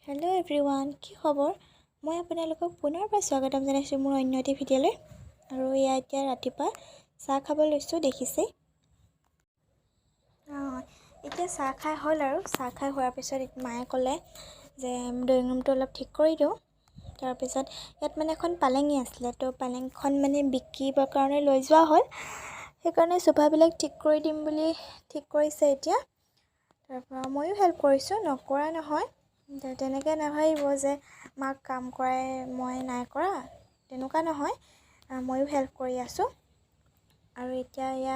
Hello' everyone, কি খবৰ? মই আপোনালোকক পুনৰবাৰ স্বাগতম জনাইছোঁ মোৰ অন্য এটি ভিডিঅ'লৈ। আৰু এয়া এতিয়া ৰাতিপুৱা চাহ খাব লৈছোঁ, দেখিছেই। অঁ, এতিয়া চাহ খাই হ'ল আৰু চাহ খাই হোৱাৰ পিছত মায়ে ক'লে যে ড্ৰয়িং ৰুমটো অলপ ঠিক কৰি দিওঁ। তাৰপিছত ইয়াত মানে এখন পালেঙি আছিলে, তো পালেংখন মানে বিকিবৰ কাৰণে লৈ যোৱা হ'ল, সেইকাৰণে চোফাবিলাক ঠিক কৰি দিম বুলি ঠিক কৰিছে এতিয়া। তাৰপৰা ময়ো হেল্প কৰিছোঁ, নকৰা নহয়। তেনেকৈ নাভাবিব যে মাক কাম কৰাই মই নাই কৰা, তেনেকুৱা নহয়, ময়ো হেল্প কৰি আছোঁ। আৰু এতিয়া এয়া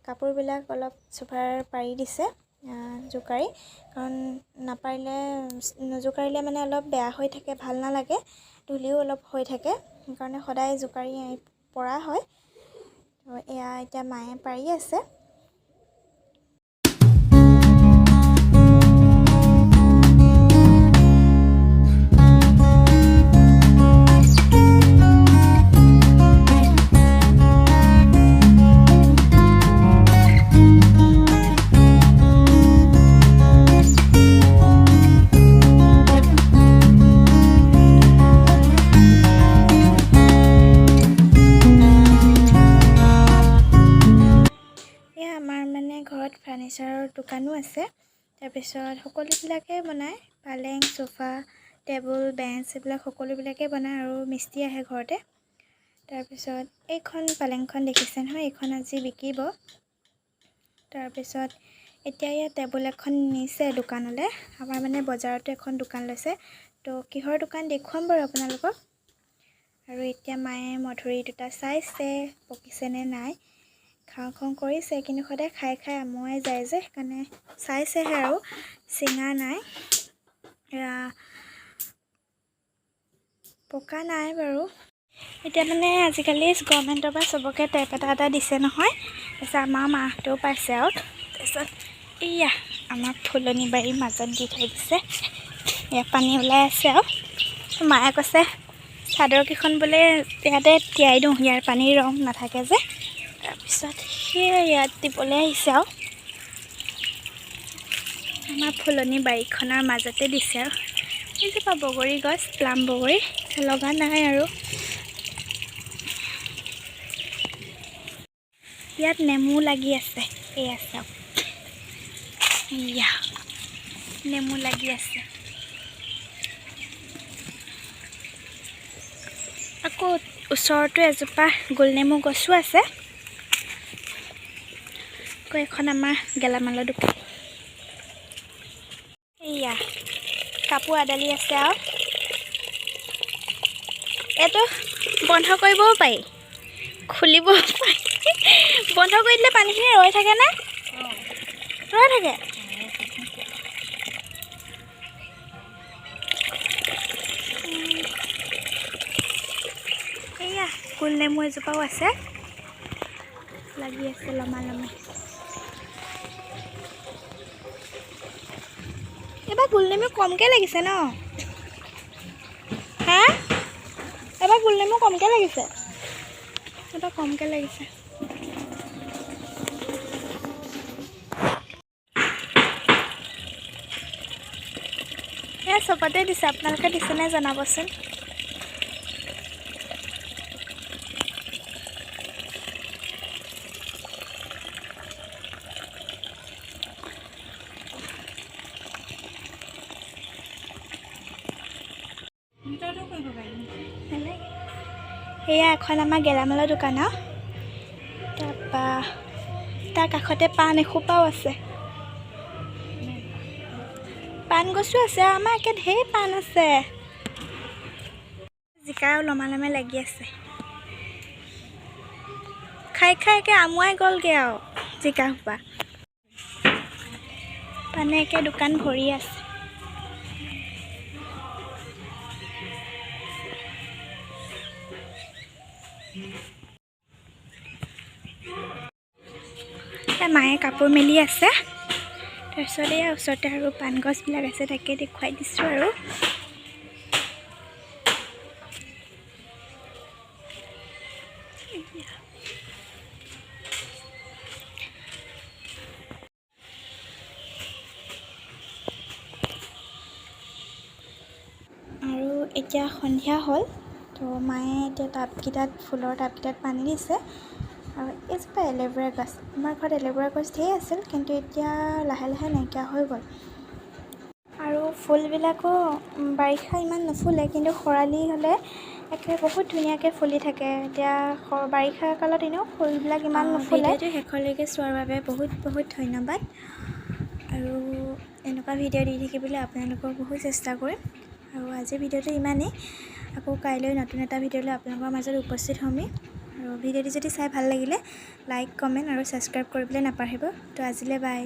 কাপোৰবিলাক অলপ চোফাৰ পাৰি দিছে জোকাৰি, কাৰণ নাপাৰিলে নোজোকাৰিলে মানে অলপ বেয়া হৈ থাকে, ভাল নালাগে, ধূলিও অলপ হৈ থাকে, সেইকাৰণে সদায় জোকাৰি পৰা হয়। তো এয়া এতিয়া মায়ে পাৰি আছে। এয়া আমাৰ মানে ঘৰত ফাৰ্নিচাৰৰ দোকানো আছে। তাৰপিছত সকলোবিলাকে বনায়, পালেং, চোফা, টেবুল, বেঞ্চ এইবিলাক সকলোবিলাকে বনায় আৰু মিস্ত্ৰী আহে ঘৰতে। তাৰপিছত এইখন পালেংখন দেখিছে নহয়, এইখন আজি বিকিব। তাৰপিছত এতিয়া ইয়াত টেবুল এখন নিছে দোকানলৈ। আমাৰ মানে বজাৰতো এখন দোকান লৈছে, তো কিহৰ দোকান দেখুৱাম বাৰু আপোনালোকক। আৰু এতিয়া মায়ে মধুৰি দুটা চাইছে পকিছেনে নাই, খাওঁ খাওঁ কৰিছে, কিন্তু সদায় খাই খাই আমুৱাই যায় যে, সেইকাৰণে চাইছেহে আৰু, চিঙা নাই, এয়া পকা নাই বাৰু। এতিয়া মানে আজিকালি গভৰ্ণমেণ্টৰ পৰা চবকে টেপ এটা এটা দিছে নহয়, তাৰপিছত আমাৰ মাহঁতেও পাইছে আৰু। তাৰপিছত এইয়া আমাৰ ফুলনি বাৰীৰ মাজত দি থৈ দিছে, এয়া পানী ওলাই আছে আৰু। মায়ে কৈছে চাদৰকেইখন বোলে ইয়াতে তিয়াই দিওঁ, ইয়াৰ পানীৰ ৰং নাথাকে যে। তাৰপিছত সেয়া ইয়াত দিবলৈ আহিছে আৰু, আমাৰ ফুলনি বাৰীখনৰ মাজতে দিছে আৰু। এইজোপা বগৰী গছ, প্লাম বগৰী, লগা নাই আৰু। ইয়াত নেমু লাগি আছে, এয়া চাওক, এয়া নেমু লাগি আছে। আকৌ ওচৰতো এজোপা গোলনেমু গছো আছে। আকৌ এখন আমাৰ গেলামালৰ দোকান। এয়া কাপোৰ আদালি আছে আৰু। এইটো বন্ধ কৰিবও পাৰি, খুলিবও পাৰি। বন্ধ কৰি দিলে পানীখিনি ৰৈ থাকে নে? ৰৈ থাকে। এয়া গোল নেমু এজোপাও আছে, লাগি আছে লমা লমি। এবাৰ গোল নেমু কমকৈ লাগিছে ন? হা, এবাৰ গোল নেমু কমকৈ লাগিছে, এবাৰ কমকৈ লাগিছে। এয়া চবতে দিছে, আপোনালোকে দিছেনে জনাবচোন। এয়া এখন আমাৰ গেলামালৰ দোকান আৰু। তাৰপৰা তাৰ কাষতে পাণ এসোপাও আছে, পাণ গছো আছে, আমাৰ একে ঢেৰ পাণ আছে। জিকাও লমা লমে লাগি আছে, খাই খাই একে আমুৱাই গ'লগৈ আৰু জিকা সোপা। পাণে একে দোকান ভৰি আছে। মায়ে কাপোৰ মেলি আছে। তাৰপিছত এয়া ওচৰতে আৰু পাণ গছবিলাক আছে, তাকে দেখুৱাই দিছোঁ আৰু। এতিয়া সন্ধিয়া হ'ল। তো মায়ে এতিয়া টাবকেইটাত, ফুলৰ টাবকেইটাত পানী দিছে। আৰু এইজোপা এল'ভেৰা গছ। আমাৰ ঘৰত এল'ভেৰা গছ ঢেৰ আছিল, কিন্তু এতিয়া লাহে লাহে নাইকিয়া হৈ গ'ল। আৰু ফুলবিলাকো বাৰিষা ইমান নুফুলে, কিন্তু খৰালি হ'লে একে বহুত ধুনীয়াকৈ ফুলি থাকে। এতিয়া বাৰিষা কালত এনেও ফুলবিলাক ইমান নুফুলে। ভিডিঅ'টো শেষলৈকে চোৱাৰ বাবে বহুত বহুত ধন্যবাদ। আৰু এনেকুৱা ভিডিঅ' দি থাকিবলৈ আপোনালোকক বহুত চেষ্টা কৰিম। আৰু আজিৰ ভিডিঅ'টো ইমানেই। আকৌ কাইলৈ নতুন এটা ভিডিঅ' লৈ আপোনালোকৰ মাজত উপস্থিত হ'মেই। আৰু ভিডিঅ'টো যদি চাই ভাল লাগিলে লাইক, কমেণ্ট আৰু ছাবস্ক্ৰাইব কৰিবলৈ নাপাহৰিব। তো আজিলৈ বাই।